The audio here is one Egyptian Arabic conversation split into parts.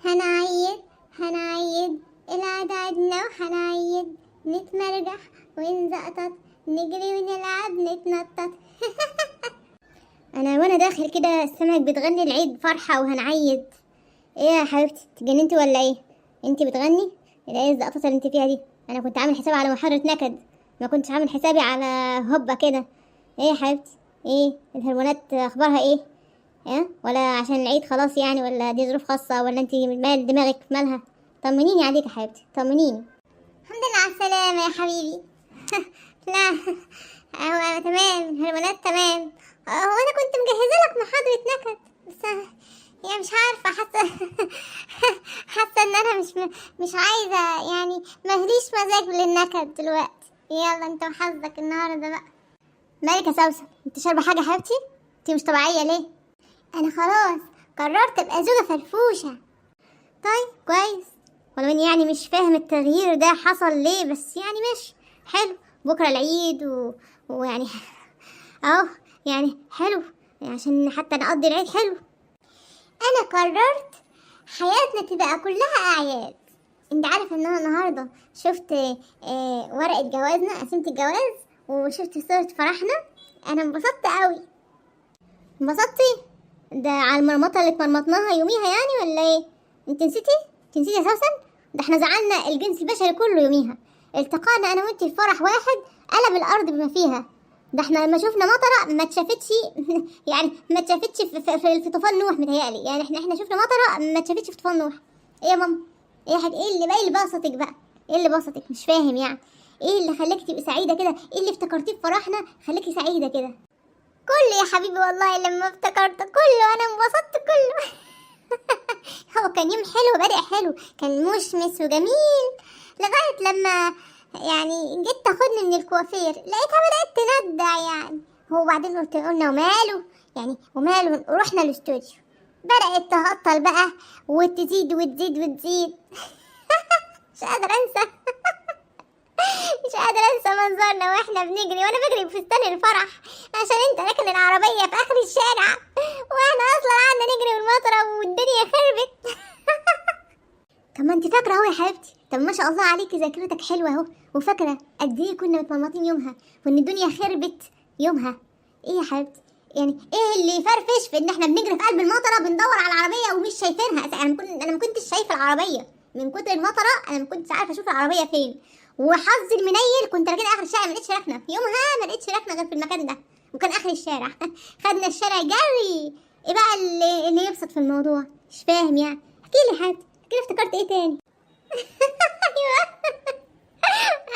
هنعيد هنعيد العيد عيدنا وهنعيد، نتمرجح ونزقطط، نجري ونلعب نتنطط. انا وانا داخل كده سامعك بتغني العيد فرحة وهنعيد. ايه يا حبيبتي، اتجننتي ولا ايه؟ انتي بتغني ايه؟ الزقطه اللي انت فيها دي؟ انا كنت عامل حسابي على محاضرة نكد، ما كنتش عامل حسابي على هبة كده. ايه يا حبيبتي، ايه الهرمونات اخبارها ايه؟ ها، ولا عشان العيد خلاص يعني، ولا دي ظروف خاصة، ولا انت مال دماغك مالها؟ طمنيني عليك يا حبيبتي، طمنيني. الحمد لله على السلامة يا حبيبي. لا هو تمام، الهرمونات تمام. هو انا كنت مجهزة لك محاضرة نكد، بس يعني مش عارفة، حاسة حاسة ان انا مش عايزة، يعني مهليش مزاج للنكد دلوقتي. يلا انت وحظك النهاردة بقى. مالك يا سوسن؟ انت شاربة حاجة يا حبيبتي؟ انت مش طبيعية ليه؟ انا خلاص قررت ابقى زوجة فرفوشة. طيب كويس، ولو اني يعني مش فاهم التغيير ده حصل ليه، بس يعني ماشي حلو. بكرة العيد ويعني اهو يعني حلو، عشان حتى نقضي العيد حلو. انا قررت حياتنا تبقى كلها اعياد. انت عارف ان انا النهارده شفت ورقة جوازنا، قسيمة الجواز، وشفت صورة فرحنا. انا انبسطت قوي. انبسطتي؟ ده على المرمطة اللي اتمرمطناها يوميها يعني ولا ايه؟ انت نسيتي؟ انت نسيتي يا سوسن؟ ده احنا زعلنا الجنس البشري كله يوميها. التقانا انا وانت في فرح واحد قلب الارض بما فيها. ده احنا لما شفنا مطره ما اتشافتش يعني ما اتشافتش في طوفان نوح متهيألي. يعني احنا شفنا مطره ما اتشافتش في طوفان نوح. ايه يا ماما؟ ايه يا حاج؟ ايه اللي بسطك بقى؟ ايه اللي بسطك؟ مش فاهم يعني ايه اللي خلاك تبقي سعيدة كده؟ ايه اللي افتكرتيه في فرحنا خلاكي سعيدة كده؟ كله يا حبيبي والله لما افتكرته كله انا انبسطت كله. هو كان يوم حلو، بادئ حلو، كان مشمس وجميل، لغاية لما يعني جيت تاخدني من الكوافير لقيتها بدأت تندع يعني. هو بعدين قلنا وماله يعني، وماله، رحنا الاستوديو بدأت تهطل بقى وتزيد وتزيد وتزيد. مش قادرة انسى، مش قادرة انسى منظرنا واحنا بنجري، وانا بجري بفستان الفرح عشان انت راكن العربية في اخر الشارع، واحنا اصلا قعدنا نجري بالمطرة والدنيا خربت. طب ما انت فاكرة اهو يا حبيبتي. طب ما شاء الله عليكي، ذاكرتك حلوة اهو، وفاكرة قد ايه كنا متمرمطين يومها وان الدنيا خربت يومها. ايه يا حبيبتي يعني ايه اللي يفرفش في ان احنا بنجري في قلب المطرة بندور على العربية ومش شايفينها؟ انا ما كنتش شايفة العربية من كتر المطرة، انا ما كنتش عارفة اشوف العربية فين. وحظي المنيل كنت راكنة اخر الشارع، ما لقيتش ركنة يومها، ما لقيتش ركنة غير في المكان ده، وكان اخر الشارع. خدنا الشارع جري. ايه بقى اللي يبسط في الموضوع؟ مش فاهم يعني. احكي لي حاجة، احكي لي افتكرت ايه تاني. ايوه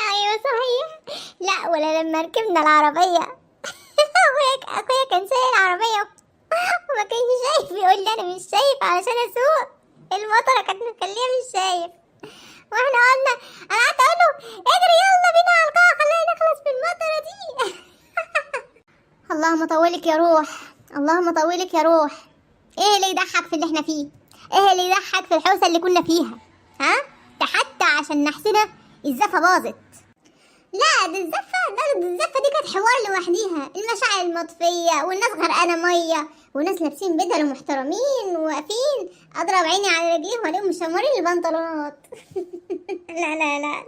ايوه صحيح. لا ولا لما ركبنا العربية اخويا كان سايق العربية وما كانش شايف، بيقول لي انا مش شايف علشان اسوق، المطرة كانت مخليه مش شايف. واحنا قلنا، انا قعدت اقول له اجري يلا بينا على القاعة خلينا نخلص من المطرة دي. اللهم طولك يا روح، اللهم طولك يا روح. ايه اللي يضحك في اللي احنا فيه؟ ايه اللي يضحك في الحوسة اللي كنا فيها؟ ها؟ ده حتى عشان نحسنها الزفة باظت. لا ده الزفة، ده الزفة دي كانت حوار لوحديها، المشاعر المطفية والناس غرقانة مية وناس لابسين بدل ومحترمين وواقفين، اضرب عيني على رجليهم والاقيهم مشمرين البنطلونات. لا لا لا لا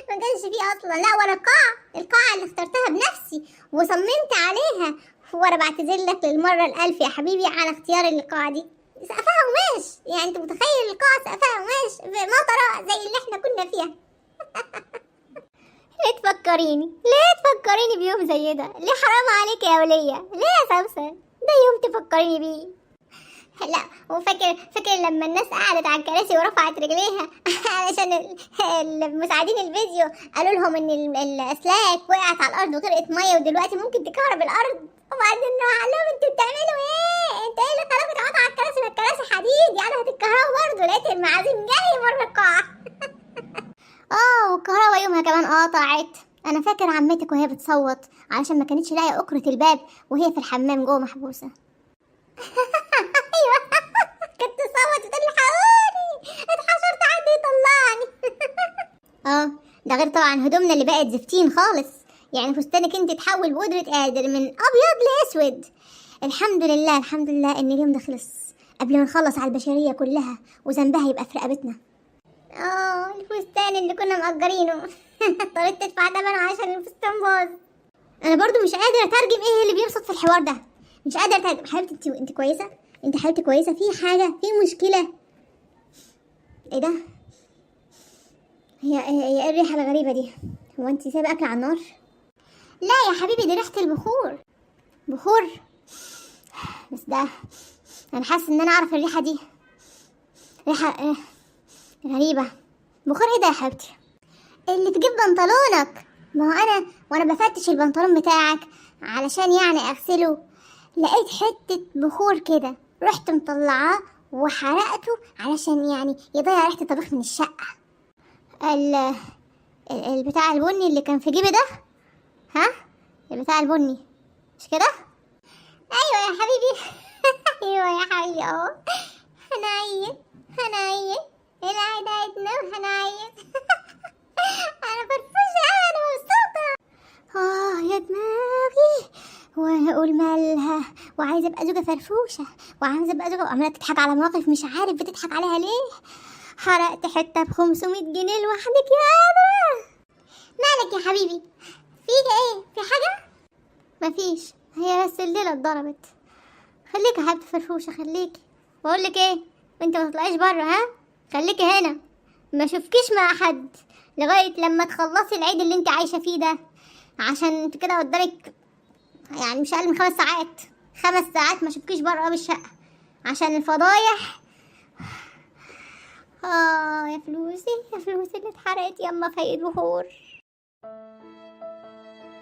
ما كانش فيه اصلا. لا ولا القاعة، القاعة اللي اخترتها بنفسي وصممت عليها، وانا بعتذر لك للمرة الألف يا حبيبي على اختيار القاعة دي. سقفها قماش، يعني انت متخيل القاعة سقفها قماش في مطرة زي اللي احنا كنا فيها؟ ليه تفكريني؟ ليه تفكريني بيوم زي ده؟ ليه حرام عليك يا ولية؟ ليه يا سوسن؟ ده يوم تفكريني بيه. لا وفاكر، فاكر لما الناس قعدت على الكراسي ورفعت رجليها علشان المساعدين الفيديو قالوا لهم ان الاسلاك وقعت على الارض وغرقت مية ودلوقتي ممكن تكهرب الارض، وبعدين راح قال لهم انتوا بتعملوا ايه؟ انتوا ايه اللي خلاكم تقعدوا على الكراسي؟ ما الكراسي حديد يعني هتتكهربوا برضه. لقيت المعازيم جاي بره القاعة. والكهرباء يومها كمان قطعت. انا فاكر عمتك وهي بتصوت علشان ما كانتش لاقيه اكرة الباب وهي في الحمام جوه محبوسة. ايوه كنت تصوت وتقول الحقوني اتحشرت حد يطلعني. ده غير طبعا هدومنا اللي بقت زفتين خالص، يعني فستانك انت تحول بقدرة قادر من ابيض لاسود. الحمد لله، الحمد لله ان اليوم ده خلص. قبل ما نخلص على البشرية كلها وذنبها يبقى في رقبتنا. اه الفستان اللي كنا مأجرينه اضطريت تدفع ثمنه عشان الفستان باظ. انا برضو مش قادرة اترجم ايه اللي بيبسط في الحوار ده، مش قادرة اترجم. حبيبتي انت كويسة؟ انت حبيبتي كويسة؟ في حاجة؟ في مشكلة؟ ايه ده؟ هي ايه الريحة الغريبة دي؟ هو انت سايبه اكل على النار؟ لا يا حبيبي دي ريحه البخور. بخور؟ بس ده انا حاسه ان انا اعرف الريحة دي، ريحه غريبة. بخور ايه ده يا حبيبتي؟ اللي تجيب بنطلونك. ما هو انا وانا بفتش البنطلون بتاعك علشان يعني اغسله لقيت حتة بخور كده، رحت مطلعاه وحرقته علشان يعني يضيع ريحه الطبيخ من الشقة. البتاع البني اللي كان في جيبي ده، ها البتاع البني مش كده؟ ايوه يا حبيبي ايوه يا حبيبي اهو. هنعيد هنعيد العيد عيدنا وهنعيد انا فرفوشه أوي، انا مبسوطة. اه يا دماغي، وانا اقول مالها، وعايزه ابقى زوجه فرفوشه، وعايزه ابقى زوجه، وعماله تضحك على مواقف مش عارف بتضحك عليها ليه. حرقت حتة ب 500 جنيه لوحدك يا قادرة. مالك يا حبيبي؟ في ايه؟ في حاجة؟ مفيش، هي بس الليلة اتضربت. خليكي يا حبيبتي فرفوشه، خليكي. بقول لك ايه، انت ما تطلعيش بره، ها خليكي هنا، ما اشوفكيش مع حد لغاية لما تخلصي العيد اللي انت عايشه فيه ده، عشان انت كده قدامك يعني مش اقل من 5 ساعات. 5 ساعات ما اشوفكيش بره باب الشقة عشان الفضايح. يا فلوسي يا فلوسي اللي اتحرقت يما في عيد بخور.